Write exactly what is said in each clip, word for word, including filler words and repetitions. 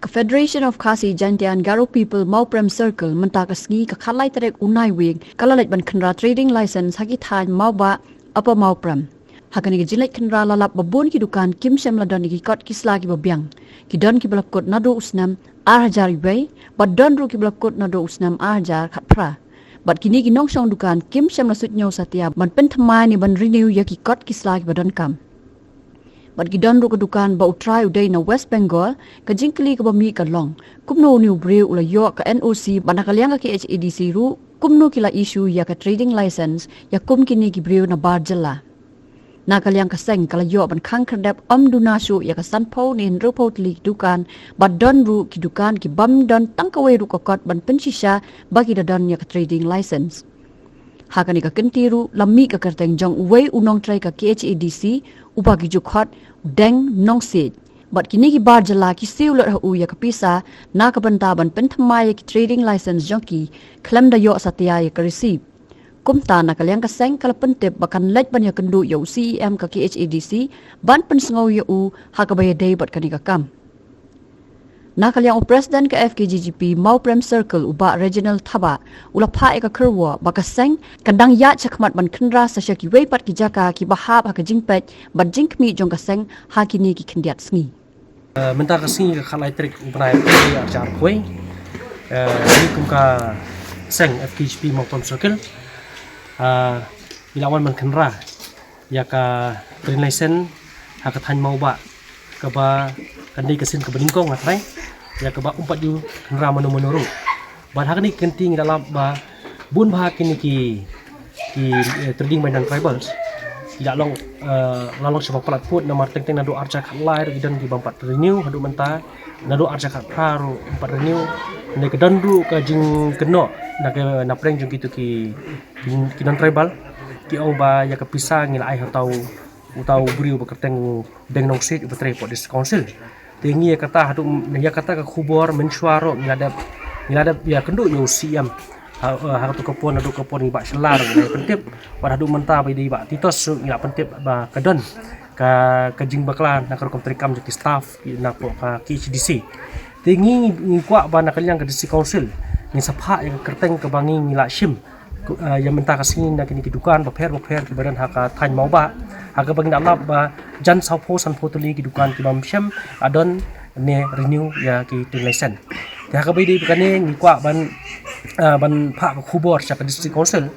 Federation of Khasi Jaintia and Garo People Mawprem Circle mynta ka sngi ka khatlai tarik u Naiwieng ka la leit ban khynra trading license ha ki thaiñ Mawbah, Upper Mawprem. Ha kane ka jingleit khynra la lap ba bun ki dukan kim shym la don ïa ki kot ki sla kiba biang. Ki don kiba la kut naduh u snem ar hajar wei, bad don ruh kiba la kut naduh u snem ar hajar khatphra. Bad kine ki nongshong dukan kim shym la suidñiew satia ban pynthymmai ne ban renew ïa ki kot ki sla kiba donkam. Bad ki don ruh ka dukan ba u trai u dei na West Bengal, ka jingkylli kaba mih ka long, kumno une u briew u la ïoh ka N O C, bad na ka liang ka K H A D C ruh, kumno ki la issue ïa ka trading license ïa kum kine ki briew na bar jylla. Na ka liang ka seng ka la ïoh ban khang khyrdep ym duna shuh ïa ka sanphew ne hynriewphew tylli ki dukan, bad don ruh ki dukan ki bym don tang kawei ruh ka kot ban pynshisha ba ki da don ïa ka trading license. Ha kane ka kynti ruh la mih ka kyrteng jong uwei u nongtrei ka K H A D C, uba ki ju khot u Deng Nongsiej. Bad kine ki bar jylla ki siew lut ha u ïa ka pisa na ka bynta ban pynthymmai ïa ki trading license jong ki, khlem da ïoh satia ïa ka receipt. Kumta na ka liang ka seng ka la pyntip ba kan leit ban ïakynduh ïa u C E M ka K H A D C ban pynsngew ïa u ha kaba ïadei bad kane ka kam. Na ka liang u President ka F K J G P Mawprem Circle u Bah Reginald Thabah u la phah ïa ka kyrwoh ba ka seng kan dang ïaid shakhmat ban khynra sa sha kiwei pat ki jaka kiba hap ha ka jingpeit bad jingkhmih jong ka seng ha kine ki khyndiat sngi. Eh, mynta ka sngi ka khatlai tarik u bnai ar hajar arphew. Eh, ngi kum ka seng F K J P Mawprem Circle, eh, ngi la wan ban khynra ïa ka trading license ha ka thaiñ Mawbah, kaba kan dei ka sien kaba nyngkong ha thaiñ, ïa kaba ym pat ju khynra mano mano ruh. Bad ha kane ka kynti ngi la lap ba bun bah kine ki, ki, eh, trading by non-tribals ki la long, eh, la long shibun palat pud, namar teng teng naduh ar hajar khatlai ruh ki don ki bym pat renew haduh mynta, naduh ar hajar khatphra ruh ym pat renew. Ne ka don ruh ka jingkynnoh na ka, na pdeng jong kitu ki, ki, ki non-tribal, ki ong ba ïa ka pisa ngi la ai ha uta u, uta u briew ba kyrteng u Deng Nongsiej uba trei hapoh District Council. Te ngi ïa kata haduh, ïa kata ka khubor mynshuwa ruh ngi la dep, ngi la dep ïakynduh ïa u C E M ha, eh, ha katu ka por, naduh ka por ngi bah shylla ruh ngi la pyntip. Bad haduh mynta ba i dei i Bah Titos ruh ngi la pyntip ba ka don ka, ka jingbakla na ka rukom treikam jong ki staff napoh ka K H A D C. Te ngi, ngi kwah ba na ka liang ka District Council ngin sa phah ïa ka kyrteng kaba ngi, ngi la shim, ku-, eh, ïa mynta ka sngi na kine ki dukan bapher bapher kiba don ha ka thaiñ Mawbah, ha kaba ngi la lap ba jan sawphew sanphew tylli ki dukan ki bym shym la don ne renew ïa ki trading license. Te ha kaba ïadei bad kane ngi kwah ban, eh, ban phah ka khubor sha ka District Council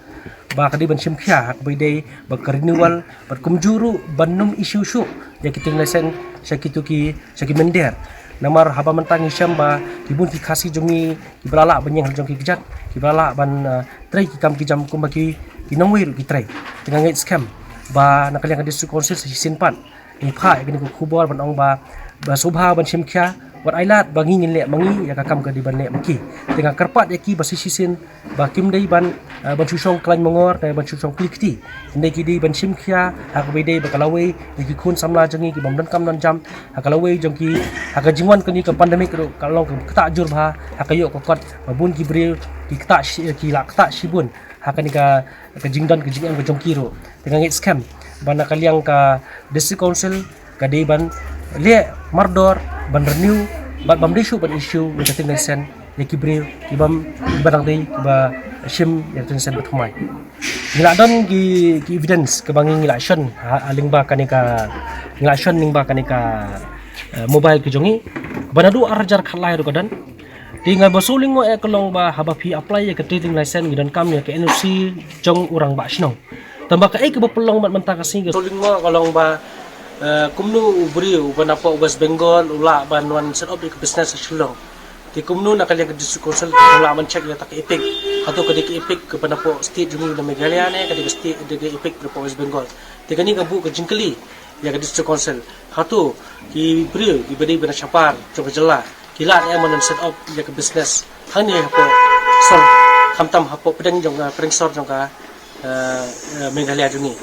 ba ka dei ban shim khia ha kaba ïadei bad ka renewal, bad kumjuh ruh ban ym issue shuh ïa ki trading license sha kitu ki, sha ki mynder. Namar haba mynta ngi shem ba ki bun ki Khasi jong ngi kiba la lah ban ïeng ha la jong ki kjat, kiba la lah ban, eh, trei ki kam ki jam kumba ki, ki nongwei ruh ki trei. Te nga ngeit skhem ba na ka liang ka District Council sa shisien pat ngi phah ïa kane ka khubor ban ong ba, ba sngewbha ban shim khia, wat ai lad ba ngi ngin leh ma ngi ïa ka kam ka dei ban leh ma ki. Te nga kyrpad ïa ki ba sa shisien ba kim dei ban, eh, ban shu shong khlaiñ mangor ne ban shu shong kli kti. Hynrei ki dei ban shim khia ha kaba ïadei bad ka lawei jong ki khun samla jong ngi ki bym don kam don jam, ha ka lawei jong ki, ha ka jingwan kane ka pandemic ruh ka long ka ktah jur bha, ha ka ïoh ka kot ba bun ki briew ki ktah shi-, ki la ktah shibun ha kane ka, ka jingdon ka jingem ka jong ki ruh. Te nga ngeit skhem ba na ka liang ka District Council ka dei ban leh mardor ban renew bad bym dei shuh ban issue ïa ka trading license ïa ki briew ki bym, kiba dang dei kiba shim ïa ka trading license bathymmai. Ngi la don ki, ki evidence kaba ngi, ngi la shon ha, ha lyngba kane ka, ngi la shon lyngba kane ka, eh, mobile ka jong ngi. Ba naduh ar hajar khatlai ruh ka don. Te nga ba shu lyngngoh ïa ka long ba haba phi apply ïa ka trading license ngi donkam ïa ka N O C jong u rangbah shnong. Tangba kaei kaba pynlong bad mynta ka sngi ka shu lyngngoh ka long ba, eh, kumno u briew uba napoh West Bengal u lah ban wan set up ïa ka business ha Shillong. Te kumno na ka liang ka District Council ka lah ban check ïa kata ka EPIC. Hato ka dei ka EPIC kaba napoh state jong ngi na Meghalaya ne ka dei ka state, dei ka EPIC kaba napoh West Bengal. Te kane ka buh ka jingkylli ïa ka District Council. Hato ki briew kiba dei ban shapar jong ka jylla ki lah ne em ban set up ïa ka business hangne hapoh sor, khamtam hapoh pdeng jong ka, pdeng sor jong ka, eh, eh, Meghalaya jong ngi.